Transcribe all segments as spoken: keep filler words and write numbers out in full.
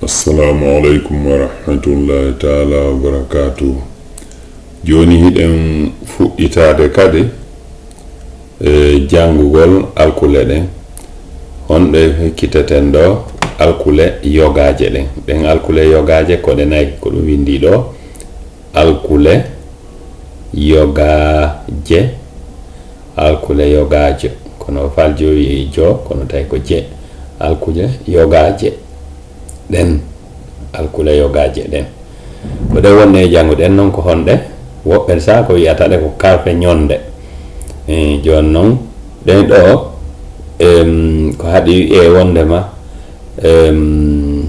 Assalamu aleykum wa rahmatullahi taala wa barakaatu. Jooni hiɗen fuɗɗitaade kadi e janngugol alkule ɗen. Honɗe hekkiteten ɗo alkule yogaaje ɗen? Ɗen alkule yogaaje ko ɗe nayi, ko ɗum winndi ɗo. Alkule yogaaje, alkule yogaajo. Kono fal jowi jo, kono tawi ko je. Alkule yogaaje ɗen, alkule yogaaje ɗen. Ko ɗe wonɗe e janngo ɗen non ko honɗe? Woɓɓe sa ko wi'ata ɗe ko karfe ñonde. E, jooni non, ɗen ɗo, em, ko haɗi e wondema, em,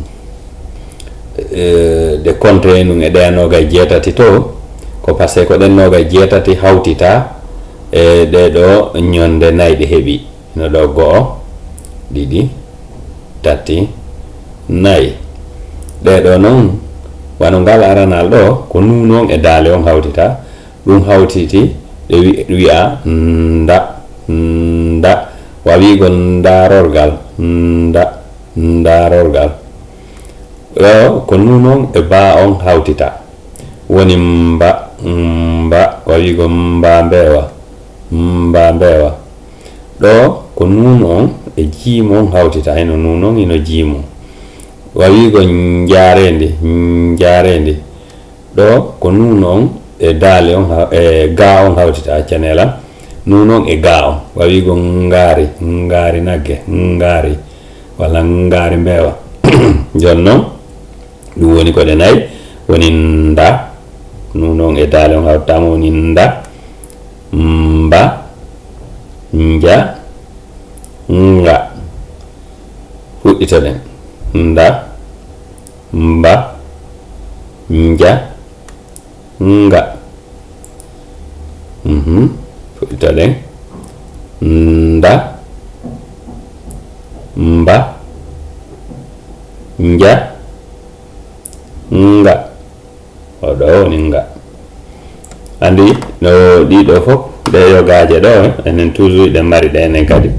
e, ɗe kontoye nun e ɗeya noogay jeetati to, ko parce que ko ɗen noogay jeetati hawtita e ɗe ɗo ñonde nayi ɗe heɓi. Hino ɗo go'o, ɗiɗi, tati, nayi. Ɗee ɗoo non, wano ngal aranal ɗoo, ko nuun on e daali on hawtita. Ɗum hawtiti, ɗe wi-, wi'a nda, nda. Wa wi'ugol ndaarorgal, nda, ndaarorgal. Ɗoo ko nuun on e baa on hawtita. Woni mba, mba, wa wi'ugol mba mbeewa, mba mbeewa. Ɗoo ko nuun on e jiim on hawtita, hino nuun on hino jiim on. Wa wi'ugol njaareendi, njaareendi. Ɗoo ko nuun on e daali on ha-, e gaa on hawtita, accanee lan. Nuun on e gaa on. Wa wi'ugol ngaari, ngaari nagge, ngaari, walla ngaari mbeewa. Jooni non, ɗum woni ko ɗe nayi. Woni nda, nuun on e daali on hawtaama woni nda, mba, nja, nga. Fuɗɗitoɗen. Nda, mba, nja, nga. Mhm. Fuɗɗitoɗen. Nda, mba, nja, nga. O ɗoo woni nga. Anndi no ɗii ɗoo fof, ɗee yogaaje ɗoo, enen toujours ɗe mari ɗe enen kadi.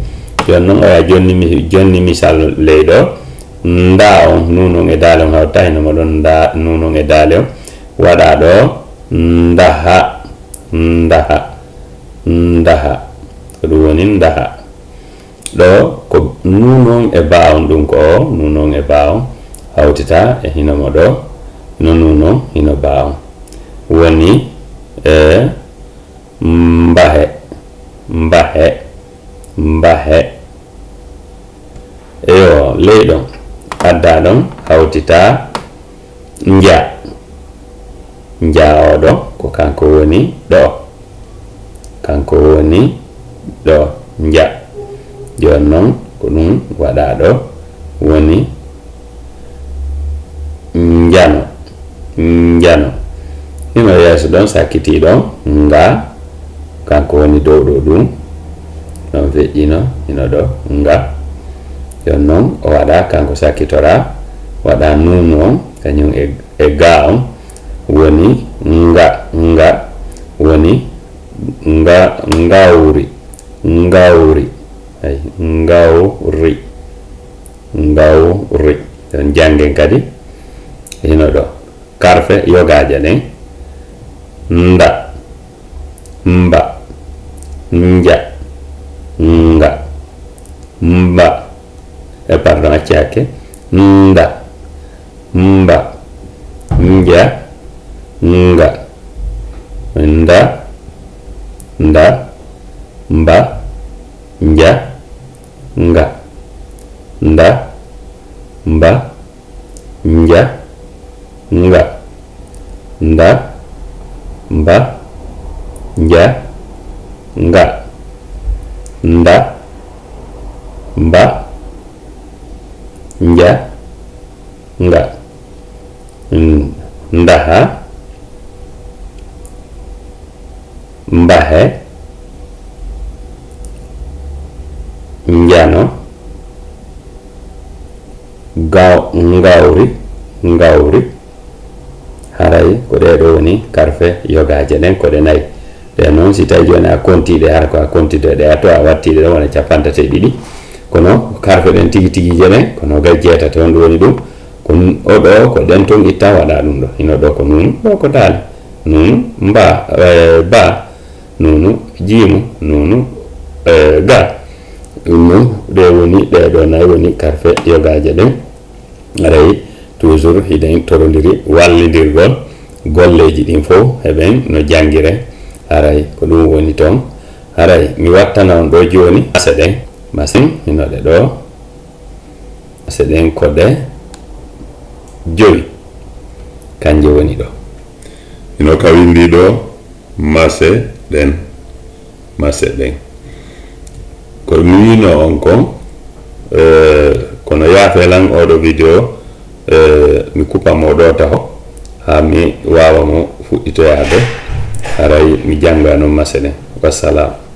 Jooni noon, oya jonni mi-, jonni misal ley ɗoo. Nda on, nuun on e daali on hawta, hino mo ɗon nda, nuun on e daali on. Waɗa ɗoo, ndaha, ndaha, ndaha. Ko ɗum woni ndaha. Ɗoo ko nuun on e baa on, ɗum ko o, nuun on e baa on hawtita e hino mo ɗoo, hino nuun on, hino baa on. Woni e mbahe, mbahe, mbahe. Eyo, ley ɗon, adda ɗon, hawtita, nja. Nja o ɗo, ko kanko woni ɗo. Kanko woni ɗo, nja. Jooni noon, ko ɗum waɗa ɗo, woni njano, njano. Hino yeeso ɗon, sakkitii ɗon, nga. Kanko woni dow ɗo ɗum. Ɗon feƴƴino, hino ɗo, nga. Jooni noon, o waɗa, kanko sakkitora, waɗa nuunu on, kañum e, e ga on, woni nga, nga, woni nga, ngawri, ngawri. Ay, ngawri, ngawri. Ɗon janngen kadi, hino ɗo. Karfe yogaaje ɗen. Nda, mba, nja, nga, mba. E, pardon, acci hakke. Nda, mba, nja, nga. Nda, nda, mba, nja, nga. Nda, mba, nja, nga. Nda, mba, nja, nga. Nda, mba, nja, nga. N-, ndaha, mbahe, njano, gaw-, ngawri, ngawri. Haray ko ɗee ɗoo woni karfe yogaaje ɗen, ko ɗe nayi. Ɗe noon, si tawi jooni a kontii ɗe, hara ko a kontii ɗe, ɗe a to a wattii ɗe ɗon wona capanɗe tati e ɗiɗi. Kono karfe ɗen tigi tigi je ɗen, ko noogay jeetati. Honɗum woni ɗum? Ɗum o ɗo ko ɗen ton itta waɗa ɗum ɗo. Hino ɗo ko nunu, ɗo ko daali. Nunu, mba, eh, ba, nunu, jiimu, nunu, eh, ga. Ɗum non, ɗe woni, ɗe ɗo nayi woni karfe yogaaje ɗen. Haray, toujours, hiɗen torondiri wallindirgol golleeji ɗin fow, heɓen no janngire. Haray, ko ɗum woni ton. Haray, mi wattana on ɗo jooni, mase ɗen, masin, hino ɗe ɗo. Mase ɗen ko ɗe jowi. Kanje woni ɗo. Hino ka windi ɗo, mase ɗen. Mase ɗen. Ko mi wiino on kon, eh, kono yaafe lan oɗo video, eh, mi kupa mo ɗo taho, haa mi waawa mo fuɗɗitoyaade. Haray mi jannga non mase ɗen. Wassalam.